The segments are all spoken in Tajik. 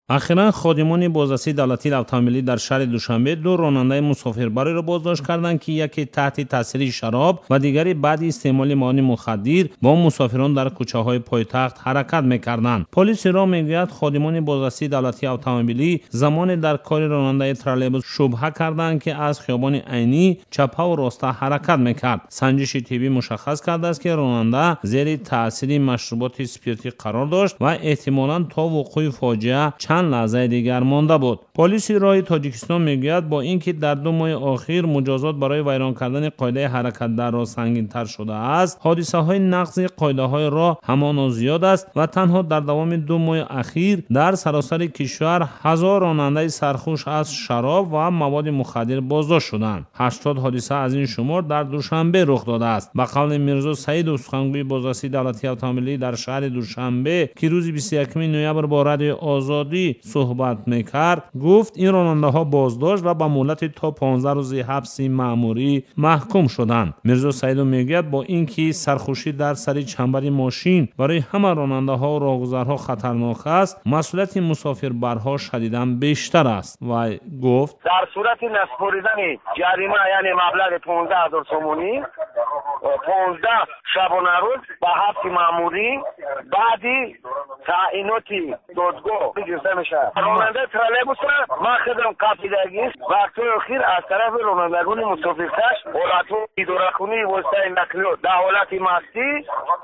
Ахиран ходимони бозрасии давлатии автомобилӣ дар шаҳри Душанбе ду ронандаи мусофирбареро боздошт карданд, ки яке таҳти таъсири шароб ва дигаре баъди истеъмоли маводи мухаддир бо мусофирон дар кӯчаҳои пойтахт ҳаракат мекарданд. Полиси роҳ мегӯяд, ходимони бозрасии давлатии автомобилӣ замоне дар кори ронандаи троллейбус шубҳа карданд, ки аз хиёбони Айнӣ чапаву роста ҳаракат мекард. Санҷиши тиббӣ мушаххас кардааст, ки ронанда зери таъсири машруботи спиртӣ қарор дошт ва эҳтимолан то вуқӯи фоҷиа чанд лаҳзаи дигар монда буд. Полиси роҳи Тоҷикистон мегӯяд, бо ин ки дар 2 моҳи охир муҷозот барои вайрон кардани қоидаи ҳаракат дар роҳ сангинтар шудааст, ҳодисаҳои нақзи қоидаҳои роҳ ҳамоно зиёд аст ва танҳо дар давоми 2 моҳи ахир дар саросари кишвар 1000 ронандаи сархуш аз шароб ва маводи мухаддир боздошт шуданд. 80 ҳодиса аз ин шумор дар Душанбе рух додааст. Ба қавли Мирзо Саидов, сухангӯи бозрасии давлатии автомобилӣ дар шаҳри Душанбе, ки рӯзи 21 ноябр бо Радиои Озодӣ суҳбат мекард, гуфт ин ронандаҳо боздошт ва ба муҳлати то 15 рӯзи ҳабси маъмурӣ маҳкум шуданд. Мирзо Саидов мегӯяд, бо ин ки сархушӣ дар сари чамбари мошин барои ҳама ронандаҳо ва роҳгузарҳо хатарнок аст, масъулияти мусофирбарҳо шадидан бештар аст. Вай гуфт: дар сурати насупоридани ҷарима, яъне маблағи 15 000 сомонӣ, 15 шабонарӯз ба ҳабси маъмурӣ баъди таъиноти додгоҳ гирифта мешавад. Ронандаи троллейбусро ман худам қапидагӣ вақтҳои охир аз тарафи ронандагони мусофиркаш ҳолатҳои идоракунии воситаи нақлиёт дар ҳолати мастӣ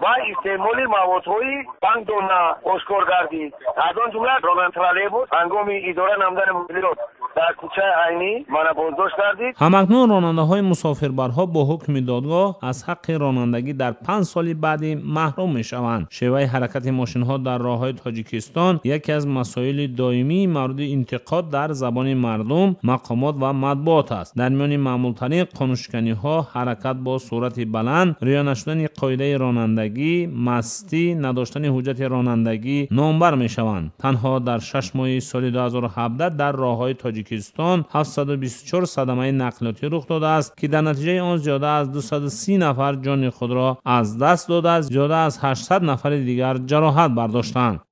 ва истеъмоли маводҳои бандона ошкор гардид. Аз он ҷумла ронандаи троллейбус ҳангоми идора намудани нақлиёт дар кӯчаи Айнӣ мана боздошт гардид. Ҳамакнун ронандаҳои мусофирбарҳо бо ҳукми додгоҳ аз ҳаққи ронандагӣ дар 5 соли баъдӣ маҳрум мешаванд. Шеваи ҳаракати мошинҳо дар роҳҳои Тоҷикистон яке аз масоили доимии мавриди интиқод дар забони мардум, мақомот ва матбуот аст. Дар миёни маъмултарин қонуншиканиҳо ҳаракат бо суръати баланд, риоя нашудани қоидаи ронандагӣ, мастӣ, надоштани ҳуҷҷати ронандагӣ номбар мешаванд. Танҳо дар 6 моҳи соли 2017 дар роҳҳои Тоҷикистон 724 садамаи нақлиётӣ рух додааст, ки дар натиҷаи он зиёда аз 230 нафар ҷони худро аз даст додааст, зиёда аз 800 нафари дигар ҷароҳат бардоштанд.